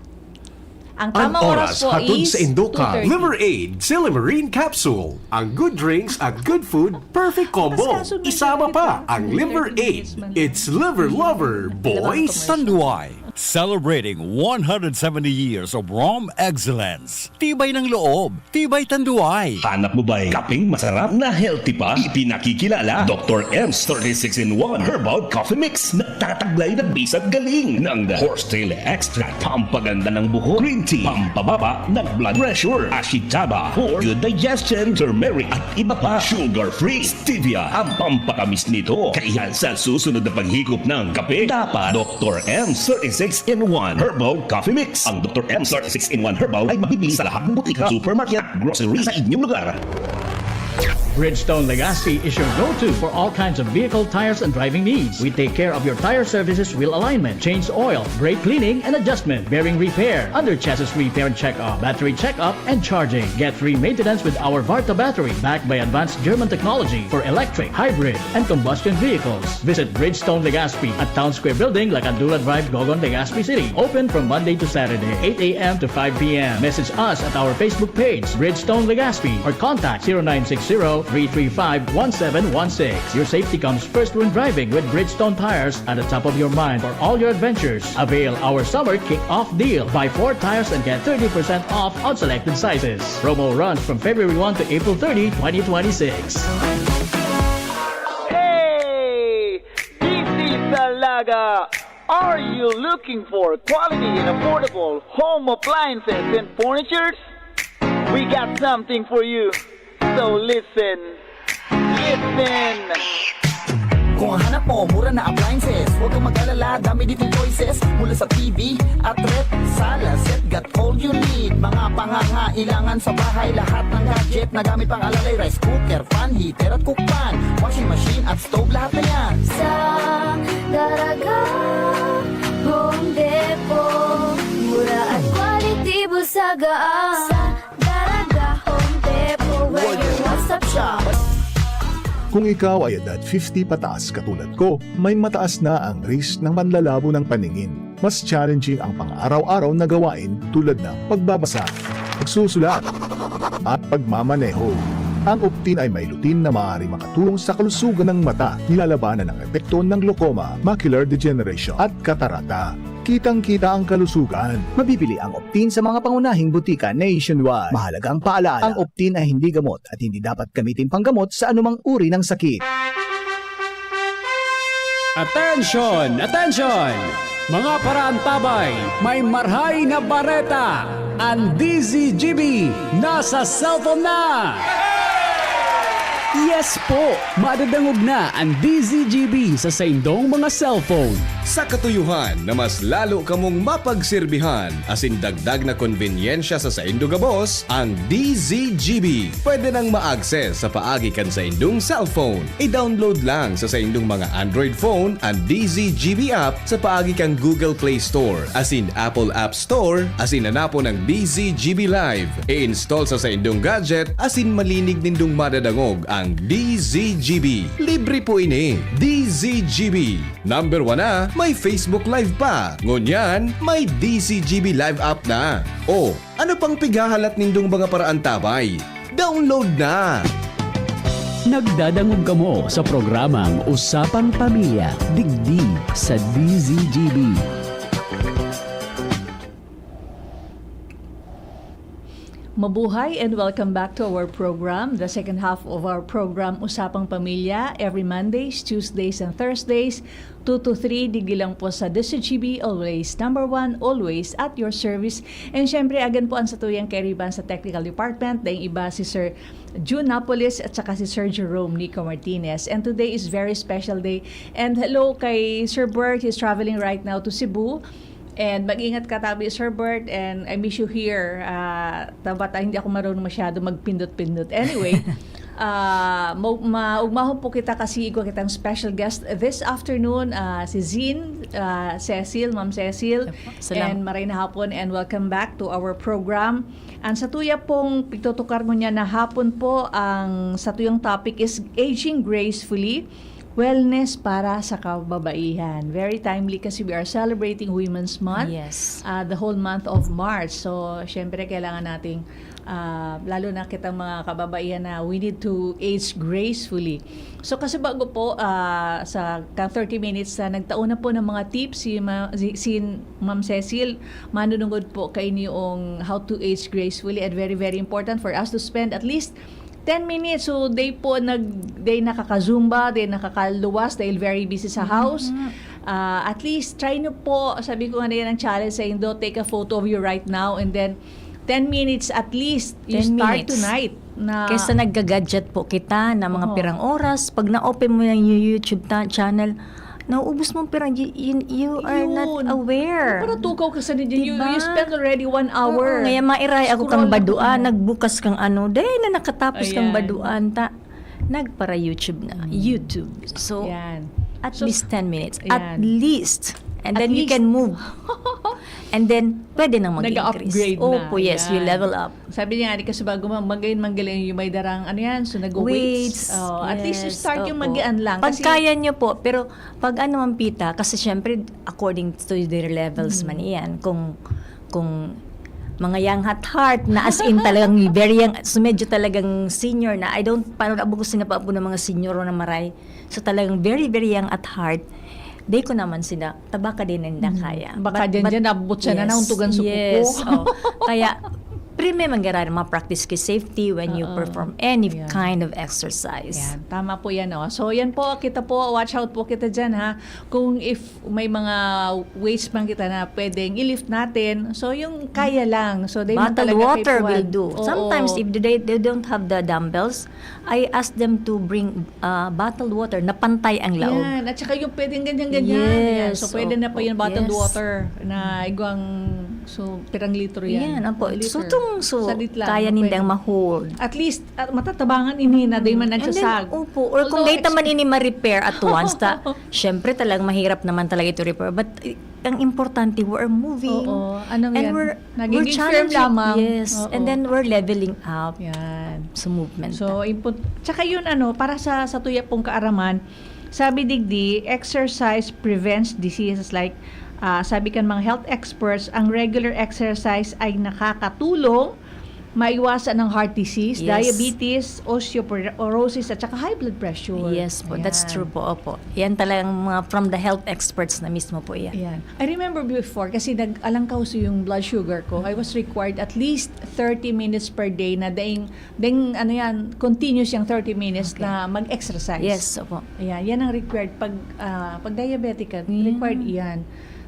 Ang Ang tamang oras oras po hatod is sa Indoka, two thirty. Liver Aid, Silimarin Capsule. Ang good drinks at good food, perfect combo. Tapos kaso may Isama ganito, pa ang Liver thirty Aid. minutes man lang. It's Liver Lover, Dalawang boys. commercial. Tanduay, celebrating one hundred seventy years of Rome excellence. Tibay ng loob, tibay Tanduay. Hanap mo ba'y kapeng masarap na healthy pa? Ipinakikilala, Doktor M's thirty-six in one Herbal Coffee Mix. Nagtataglay ng bisa at galing ng horsetail extract, pampaganda ng buhok, green tea, pampababa ng blood pressure, ashitaba for good digestion, turmeric at iba pa. Sugar-free, stevia ang pampatamis nito. Kaya sa susunod na paghikop ng kape, dapat Doktor M thirty-six in one Herbal Coffee Mix. Ang Doktor M thirty-six in one Herbal ay mabibili sa lahat ng butika, supermarket at grocery sa inyong lugar. Bridgestone Legazpi is your go-to for all kinds of vehicle tires and driving needs. We take care of your tire services, wheel alignment, change oil, brake cleaning and adjustment, bearing repair, under chassis repair and checkup, battery checkup and charging. Get free maintenance with our Varta battery, backed by advanced German technology for electric, hybrid, and combustion vehicles. Visit Bridgestone Legazpi at Town Square Building, Lacandula Drive, Gogon, Legazpi City. Open from Monday to Saturday, eight a m to five p m. Message us at our Facebook page, Bridgestone Legazpi, or contact zero nine six zero, three three five, one seven one six. Your safety comes first when driving with Bridgestone tires at the top of your mind for all your adventures. Avail our summer kick-off deal. Buy four tires and get thirty percent off on selected sizes. Promo runs from February one to April thirty, twenty twenty-six. Hey! This is Alaga. Are you looking for quality and affordable home appliances and furnitures? We got something for you. So listen. Listen! Kung ang hanap mo, mura na appliances, huwag kang mag-alala, dami ditong choices. Mula sa T V at ref, sala, set, got all you need. Mga pangangailangan sa bahay, lahat ng gadget na gamit pang alalay, rice cooker, fan, heater at cook pan, washing machine at stove, lahat na yan. Sa Daraga Home Depot, mura at quality, bulsa gaan. Sa Daraga Home Depot, where your one-stop shop. Kung ikaw ay edad fifty pataas katulad ko, may mataas na ang risk ng panlalabo ng paningin. Mas challenging ang pang-araw-araw na gawain tulad ng pagbabasa, pagsusulat, at pagmamaneho. Ang Optin ay may lutein na maaaring makatulong sa kalusugan ng mata, nilalabanan ang epekto ng glaucoma, macular degeneration, at katarata. Kitang-kita ang kalusugan. Mabibili ang Optin sa mga pangunahing butika nationwide. Mahalagang paalala, ang Optin ay hindi gamot at hindi dapat gamitin panggamot sa anumang uri ng sakit. Attention! Attention! Mga paraantabay, may marhay na bareta! Ang D Z G B nasa cellphone na! Yes po! Madadangog na an D Z G B sa saindong mga cellphone. Sa katuyohan na mas lalo kamong mapagserbihan asin dagdag na konbenyensya sa saindo gabos, ang D Z G B pwede nang ma-access sa paagi kan saindong cellphone. I-download lang sa saindong mga Android phone an D Z G B app sa paagi kan Google Play Store asin Apple App Store asin hanapon ang D Z G B Live. I-install sa saindong gadget asin malinig nindong madadangog ang D Z G B. Libre po ini. D Z G B. Number one na, may Facebook Live pa. Ngunyan, may D Z G B Live app na. O, ano pang pighahalat nindong mga paraantabay? Download na! Nagdadangog kamo sa programang Usapang Pamilya, digdi sa D Z G B. Mabuhay and welcome back to our program, the second half of our program, Usapang Pamilya, every Mondays, Tuesdays, and Thursdays, two to three, digdi lang po sa D Z G B, always number one, always at your service. And syempre, again po ang satuyang kairiban sa technical department, daing iba si Sir Jun Napoles at saka si Sir Jerome Nico Martinez. And today is very special day. And hello kay Sir Bert, he's traveling right now to Cebu. And mag-ingat ka tabi, Sir Bert, and I miss you here. Ah, tabat, ah, hindi ako marunong masyado magpindot-pindot. Anyway, ah, mo- maugmahon po kita kasi igwa kitang special guest this afternoon, ah, si Zin, ah, Cecil, Ma'am Cecil. Epo, salam. And maray na hapon and welcome back to our program. Ang satuya pong pitutukar ngunyan na hapon po, ang satuyang topic is aging gracefully, wellness para sa kababaihan. Very timely kasi we are celebrating Women's Month, Yes. ah, the whole month of March. So, syempre, kailangan nating, ah, lalo na kitang mga kababaihan na we need to age gracefully. So, kasi bago po, ah, sa ka thirty minutes, ah, nagtao na po ng mga tips si Ma-, si, si Ma'am Cecil, manunungod po kaini yung how to age gracefully and very, very important for us to spend at least ten minutes. So, they po nag-, they nakaka-Zumba, they nakakaluwas dahil very busy sa house. Mhm. Ah, at least, try nyo po. Sabi ko nga na yan ang challenge sa indo. Take a photo of you right now and then ten minutes at least. You Ten start minutes. tonight na Kesa nagga-gadget po kita na mga Oo. pirang oras, pag na-open mo yung YouTube ta- channel, nauubos mo ang pirang, you, you, you are not Yun. aware. Parang tukaw ka sa ninyo. You, Diba? you spend already one hour Oo, ngayon mairay ako kang scrolling. baduan, nagbukas kang ano, dahil na nakatapos kang Ayan. baduan, ta, nagpara-YouTube na. Mm. YouTube. So, Yan. at So, least ten minutes. At yan. least. And At then you least. can move. And then, pwede nang mag-increase. Nag-upgrade na. Opo, yes, you Yan. level up. Sabi niya, "Di kasi bago ma-, magayon manggaling yung may darang, ano yan, so nag-weights." Weights, Oh, at least you yes, start yung opo. mag-ian lang. Pag Kasi kaya nyo po, pero pag ano man pita, kasi syempre, according to their levels Mm. man iyan, kung, kung mga young at heart na as in talagang very young, so medyo talagang senior na, I don't, paano na, abog ko sinapa po ng mga senior na maray. So talagang very, very young at heart, di ko naman sila, tabaka din ninda Mm. kaya. Baka But, dyan, but, dyan, abot siya na, yes, nauntugan sa kuko. yes, oh. Kaya, prime mangyari, ma-practice ki safety when you Oo. perform any Yeah. kind of exercise. Yan. Tama po yan, oh. So, yan po, kita po, watch out po kita dyan, ha. Kung if may mga weights man kita na pwedeng i-lift natin, so, yung kaya lang. So, di man Bottled talaga water kaipuhan. will do. Oo. Sometimes, if they, they don't have the dumbbells, I ask them to bring, ah, bottled water na pantay ang laog. Yan. At saka yung pwedeng ganyan-ganyan. Yan. Yes, So, pwede na po opo. yung bottled Yes. water na igwang, so, pirang litro yan? Yan, opo. One So, liter. itong, so, Saglit lang, kaya pwede. nindang ma-hold. At least, at matatabangan ini na di Mm. man And then, nagsasag. opo. Or kung Although, data man ex- ini ma-repair at once, ta, syempre talagang mahirap naman talaga ito repair. But, eh, ang importante, we are moving. Oo. Anong And yan? we're, Nagiging we're firm challenging. lamang. Yes. Oo. And then we're leveling up Yan. sa movement. So, import-, tsaka yun, ano, para sa, sa tuya pong kaaraman, sabi digdi, "Exercise prevents diseases like," ah, sabi kan mga health experts, "Ang regular exercise ay nakakatulong maiwasan ang heart disease, Yes. diabetes, osteoporosis, at saka high blood pressure." Yes po, that's Ayan. true po, opo. Yan talagang mga from the health experts na mismo po yan. Ayan. I remember before, kasi nag-alangkaw yung blood sugar ko, I was required at least thirty minutes per day na daing, daing, ano yan, continuous yung thirty minutes Okay. na mag-exercise. Yes, opo. Ayan, yan ang required pag, ah, pag diabetic ka, Mm. required iyan.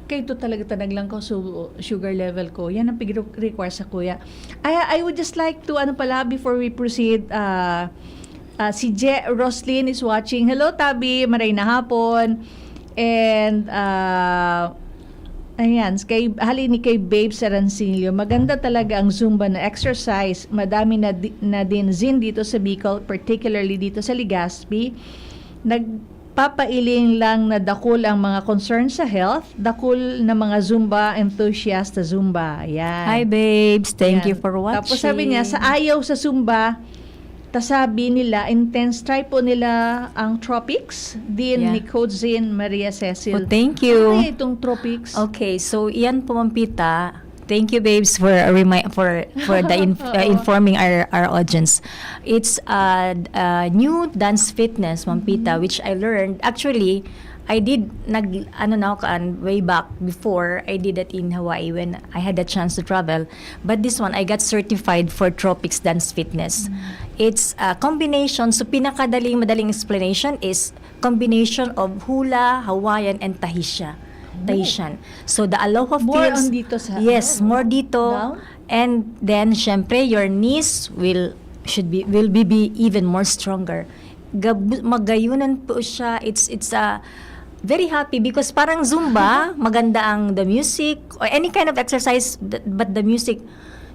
Kaya ito talaga ta naglangkaw su-, sugar level ko. Yan ang pig-, require sa kuya. I, I would just like to, ano pala, before we proceed, ah, Ah, si Je Roslyn is watching. Hello, Tabi. Maray na hapon. And, ah, ayan, kay, hali ni kay Babe Sarancillo, maganda talaga ang Zumba na exercise. Madami na, di- na din Zin dito sa Bicol, particularly dito sa Legazpi. Nagpapailing lang na dakul ang mga concern sa health, dakul na mga Zumba enthusiast sa Zumba. Ayan. Hi, babes. Thank you Ayan. for watching. Tapos sabi niya, sa ayaw sa Zumba, ta sabi nila, intense try po nila ang Tropics, din Yeah. ni Coach Zin Maria Cecil. Oh, thank you. Ano kaya itong Tropics? Okay, so iyan po, Ma'am Pita. Thank you, babes, for a remi- for for the inf- uh, informing our our audience. It's a, a new dance fitness, Ma'am Pita, which I learned. Actually, I did nag ano na ako kaan, way back before. I did that in Hawaii when I had the chance to travel. But this one, I got certified for Tropics Dance Fitness. It's a combination. So pinakadaling madaling explanation is combination of hula, Hawaiian, and Tahitian. Tahitian. So the aloha More feels on dito sa, yes, ano, more dito. Down? And then syempre your knees will should be will be, be even more stronger. Gab- magayunan po siya. It's it's a very happy because parang Zumba, maganda ang the music or any kind of exercise th- but the music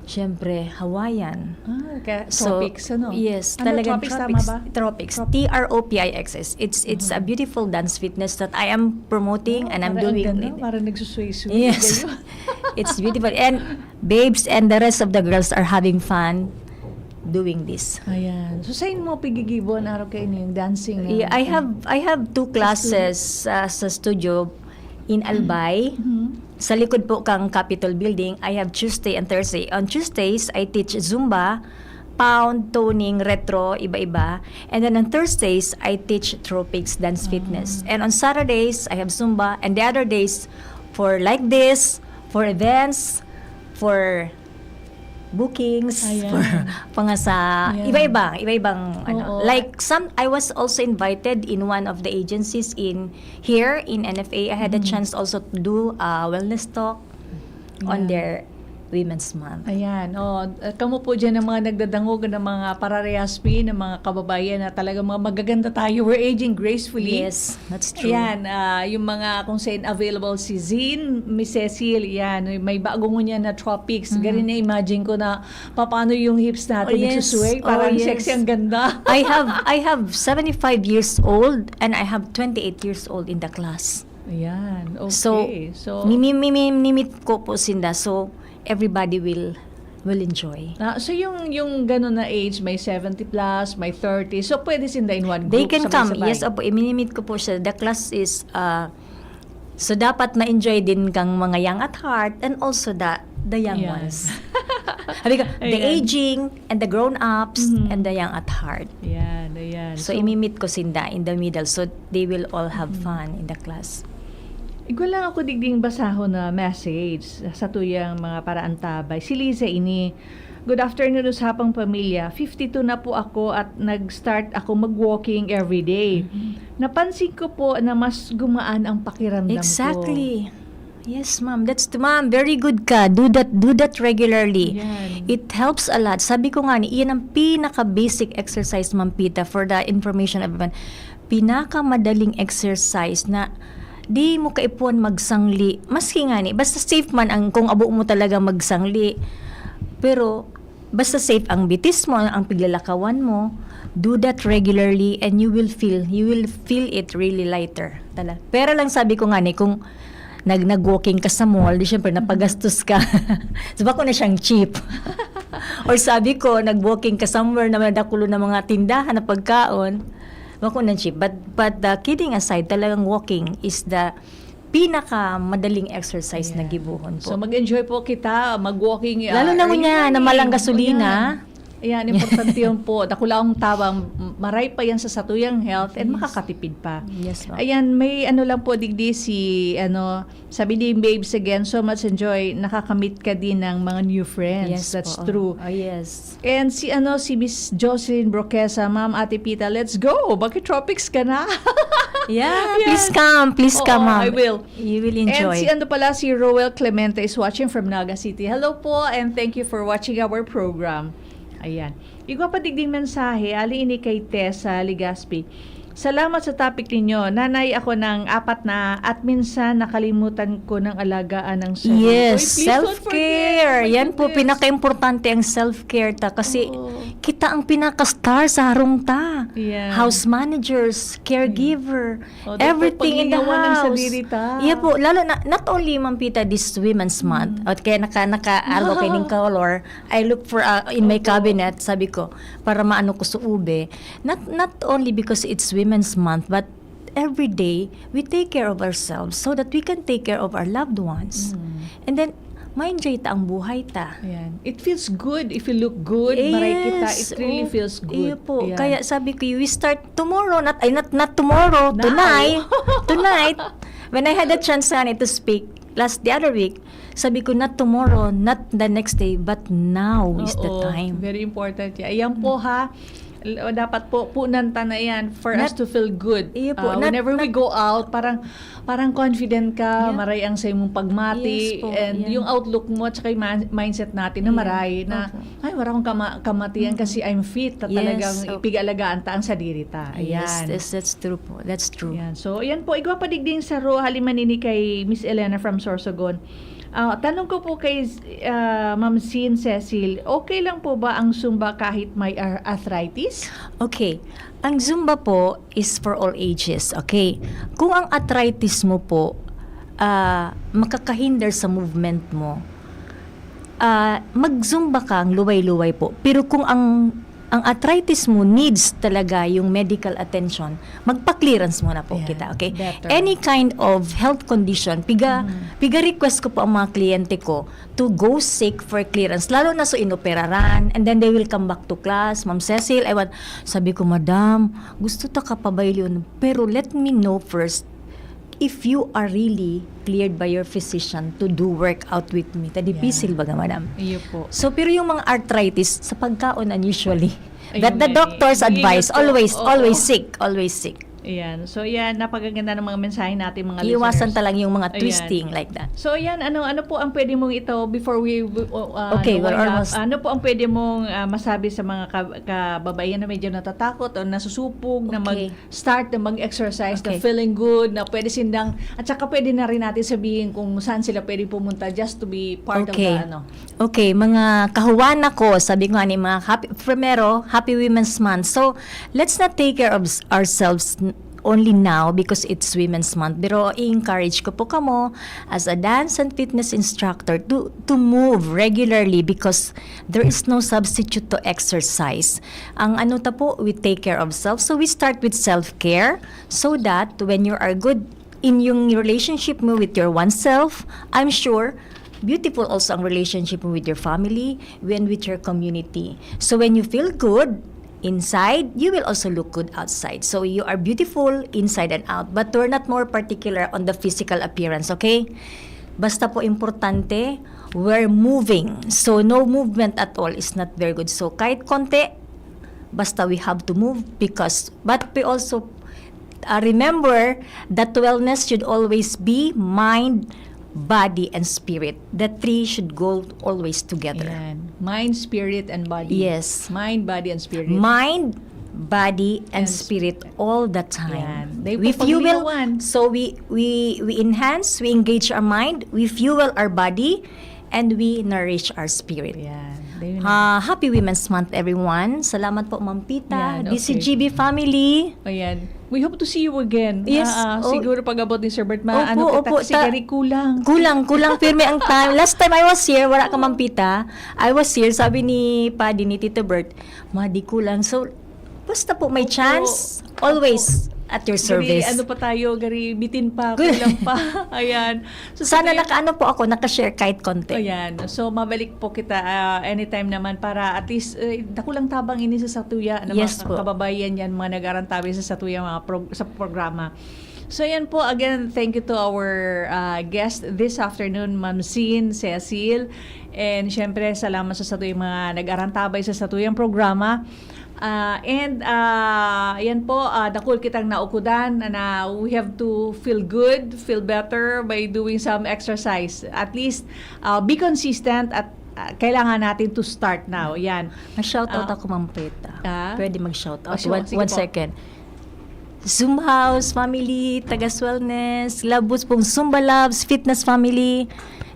syempre Hawaiian. Ah, kaya So, Tropics, ano? Yes, Ano, talagang Tropics, Tropics. Tama ba? Tropics. T R O P I X S. It's it's a beautiful dance fitness that I am promoting and I'm Parang doing. Ang ganda, parang nagsusuy-suy. Yes. Kayo. It's beautiful. And babes and the rest of the girls are having fun doing this. Ayan. So, saan mo pigigibo ang araw kayo yung dancing? Yeah, I have I have two classes uh, sa studio in Albay. Sa likod po kang Capitol Building, I have Tuesday and Thursday. On Tuesdays, I teach Zumba, pound, toning, retro, iba-iba. And then on Thursdays, I teach Tropics Dance Fitness. And on Saturdays, I have Zumba. And the other days, for like this, for events, for bookings, Ayan. For pangasa, Ayan. Iba-iba, iba-ibang ano. Oo. Like some, I was also invited in one of the agencies in here in N F A. I had a chance also to do a wellness talk on Ayan. Their Women's Month. Ayan. Oh, uh, kamo po dyan ang mga nagdadangog ng mga pararehas, Pi, ng mga kababayan na talagang mga magaganda tayo. We're aging gracefully. Yes, that's true. Ayan, ah, yung mga kung saan available si Zin, Miss Cecil, yan, may bago ngunyan na Tropics. Gari na imagine ko na paano yung hips natin Oh, yes. nagsusuway. Parang Oh, yes. Sexy, ang ganda. I have I have seventy-five years old and I have twenty-eight years old in the class. Ayan, okay. So, So, mimi, mimi, nimit ko po sinda. So, everybody will will enjoy. Ah, so yung yung gano'n na age, may seventy plus, may thirty. So pwede sinda in one group. They can come. Sabay-sabay. Yes, opo. Iminimit ko po siya. The class is, uh, so dapat ma-enjoy din kang mga young at heart and also the the young Yes. Ones. Sabi ko, the Ayan. Aging and the grown-ups Mhm. and the young at heart. Yan, ayan. So, imimit ko sinda in the middle. So, they will all have fun in the class. Igwa lang ako digding basahon na message sa tuyang mga paraantabay. Si Liza ini, "Good afternoon, Usapang Pamilya. Fifty-two na po ako at nag-start ako mag-walking every day. Napansin ko po na mas gumaan ang pakiramdam ko." Exactly. Yes, ma'am. That's the ma'am. Very good ka. Do that. Do that regularly. Yan. It helps a lot. Sabi ko nga ni, iyan ang pinaka-basic exercise, Ma'am Pita, for the information of everyone. Pinakamadaling exercise na di mo kaipuhan magsangli. Maski nga ni, basta safe man ang kung abo mo talaga magsangli. Pero basta safe ang bitis mo, ang piglalakawan mo, do that regularly and you will feel, you will feel it really lighter. Tala. Pero lang sabi ko nga ni, kung nag nag-walking ka sa mall, di syempre napagastos ka. So bako na siyang cheap. Or sabi ko, nag-walking ka somewhere na madakulo na mga tindahan na pagkaon, bako na cheap. But but uh, kidding aside, talagang walking is the pinaka madaling exercise na gibohon po. So mag-enjoy po kita, mag-walking. Lalo ah, na early ngunyan, na morning. malang gasolina. Ayan, ayan, importante yun po. Dakulaong tabang, maray pa yan sa satuyang health and makakatipid pa. Yes, ma'am. Ayan, may ano lang po digdi si, ano, sabi ni Babes again, "So much enjoy, nakakamit ka din ng mga new friends." Yes, That's po. True. Oh, yes. And si ano si Miss Jocelyn Broquesa, "Ma'am, Ate Pita, let's go! Bakit Tropics ka na?" Yeah, Ayan. please come. Please Oo, come, ma'am. I will. You will enjoy. And si ano pala, si Roel Clemente is watching from Naga City. Hello po and thank you for watching our program. Ayan. Igwa pa digding mensahe, ali ini kay Tessa Legaspi. Salamat sa topic ninyo. Nanay ako ng apat na at minsan nakalimutan ko ng alagaan ng sarili. Yes, Uy, please don't self-care. forget. Oh my Yan po, goodness. pinaka-importante ang self-care ta kasi Oo. kita ang pinaka-star sa harong ta. Yan. House managers, caregiver, Oh, dapat everything in the paglingawan ang house. sadiri ta. Yeah po, lalo na, not only, Ma'am Pita, this Women's Month, Mm. at kaya naka, naka-alo kayo ng color, I look for, uh, in my Opo. cabinet, sabi ko, para maano ko sa ube. Not, not only because it's Women's Month, but every day, we take care of ourselves so that we can take care of our loved ones. Mm. And then, ma-enjoy ta ang buhay ta. Ayan. It feels good if you look good, maray kita. Yes, It really oh, feels good. iyo po. Ayan. Kaya sabi ko, we start tomorrow, not, ay, not, not tomorrow, Now. tonight. Tonight, when I had the chance, honey, to speak last, the other week, sabi ko, "Not tomorrow, not the next day, but now is the Oo, time." very important yan. Ayan po, ha. L- Dapat po, punan ta na yan for us Not to feel good. Iyo po, Uh, not- whenever we not go out, parang parang confident ka, Yeah. maray ang sa imong pagmati, Yes po, and yeah. yung outlook mo at saka yung ma- mindset natin na Yeah. maray na, Opo. "Ay, wala akong kama- kamatian Mm. kasi I'm fit." Na Yes, talagang opo. ipig-alagaan ta ang sadiri ta. Yes, Ayan. yes, that's true po. That's true. Yan. So, yan po. Igwa pa digding saro, hali man ini kay Miss Elena from Sorsogon. Ah, tanong ko po kay, ah, Ma'am Sin Cecil, okay lang po ba ang Zumba kahit may ar- arthritis? Okay. Ang Zumba po is for all ages, okay? Kung ang arthritis mo po, ah, makakahinder sa movement mo, ah, mag-Zumba kang luway-luway po. Pero kung ang, ang arthritis mo needs talaga yung medical attention, magpa-clearance muna po Ayan, kita, okay? better. Any kind of health condition, piga, Mm. piga-request ko po ang mga kliyente ko to go seek for clearance, lalo na so inoperaran, and then they will come back to class, "Ma'am Cecil, I want," sabi ko, "Madam, gusto ta ka pabaylion, pero let me know first if you are really cleared by your physician to do workout with me." Ta difícil Yeah. baga, madam. Iyo po. So, pero yung mga arthritis, sa pagkaon, usually. Ayun But the nga eh. doctor's Mag-ingat advice, po. always, Oo. always seek, always seek. Ayan. So, yan, napakaganda ng mga mensahe natin, mga Iwasan listeners. ta lang yung mga Ayan. twisting like that. So, yan, ano, ano po ang pwede mong ito before we, uh, Okay, ano, we're wind up? almost Ano po ang pwede mong, ah, masabi sa mga ka- kababaihan na medyo natatakot o nasusupog na Okay. mag-start na mag-exercise, na Okay. feeling good, na pwede sindang, at saka pwede na rin natin sabihin kung saan sila pwede pumunta just to be part of Okay. the, ano. Okay, mga kahuwana ko, sabi ko nga ni mga happy, primero, Happy Women's Month. So, let's not take care of s- ourselves n- only now because it's Women's Month. Pero i-encourage ko po kamo as a dance and fitness instructor to to move regularly because there is no substitute to exercise. Ang ano ta po, we take care of self. So, we start with self-care so that when you are good in yung relationship mo with your oneself, I'm sure beautiful also ang relationship mo with your family and with your community. So when you feel good inside, you will also look good outside. So you are beautiful inside and out, but we're not more particular on the physical appearance, okay? Basta po importante, we're moving. So no movement at all is not very good. So kahit konti, basta we have to move because, but we also, uh, remember that wellness should always be mind, body, and spirit. The three should go always together. Ayan. Mind, spirit, and body. Yes. Mind, body, and spirit. Mind, body, and And spirit all the time. Ayan. Dahil We pag fuel, paglingawan. so we, we, we enhance, we engage our mind, we fuel our body, and we nourish our spirit. Ayan. Dahil na. Ah, happy Women's Month, everyone. Salamat po, Ma'am Pita, Yan, okay. D C G B family. Ayan. We hope to see you again. Yes, Ah, ah, oh. siguro pag abot ni Sir Bert, Opo, maano kita opo, kasi ta- gari kulang. Kulang, kulang pirmi ang time. Last time I was here, wala ka, Ma'am Pita. I was here, sabi ni Paddy, ni Tito Bert, "Madi, kulang." So, basta po may Opo. chance, always Opo. at your Gari, service. ano pa tayo, gari, bitin pa, Good. kulang pa. Ayan. So, Sana sa tuwing nakaano po ako, naka-share kahit konti. Ayan. So, mabalik po kita, ah, anytime naman para at least, eh, dakulang tabang ini sa satuya na Yes mga po. kababayan yan, mga nag-arantabi sa satuya, mga prog-, sa programa. So, yan po. Again, thank you to our, ah, guest this afternoon, Ma'am Sin, Cecil. And, syempre, salamat sa satuyang mga nag-arantabay sa satuyang programa. Ah, and, ah, yan po, ah, dakul kitang naukudan na, na we have to feel good, feel better by doing some exercise. At least, ah, be consistent at ah, kailangan natin to start now. Yan. Ma-shoutout Ah. ako, Ma'am Peta. Ah? Pwede mag-shoutout. Oh, sure. One, Sige one po. second. Zoom House family, Tagas Wellness, Labus pong Zumba Labs, Fitness Family.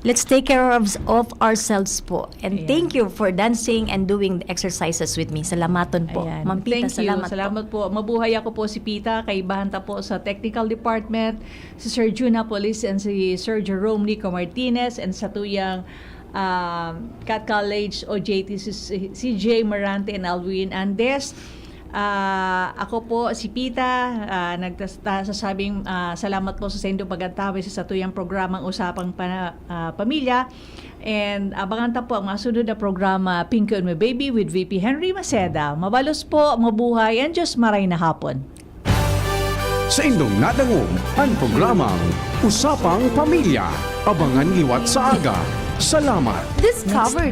Let's take care of, of ourselves po. And Ayan. Thank you for dancing and doing the exercises with me. Salamaton po. Ayan. Ma'am Pita, Thank you. Salamat, Salamat po. Mabuhay ako po si Pita. Kaibahan ta po sa technical department, si Sir Jun Napolis and si Sir Jerome Nico Martinez and sa tuyang um, Cat College O J T, si, si, si Jay Marante and Alwin Andes. Ah, ako po si Pita, ah, nagtas- ah, sasabing ah, salamat po sa sendo pagantawis sa satuyang programang Usapang Pana- ah, Pamilya. And abangan ta po ang mga sunod na programa, Pinky on My Baby with V P Henry Maceda. Mabalos po, mabuhay, and Diyos maray na hapon. Sa indong nadangog, ang programang Usapang Pamilya. Abangan liwat sa aga. Salamat. Discover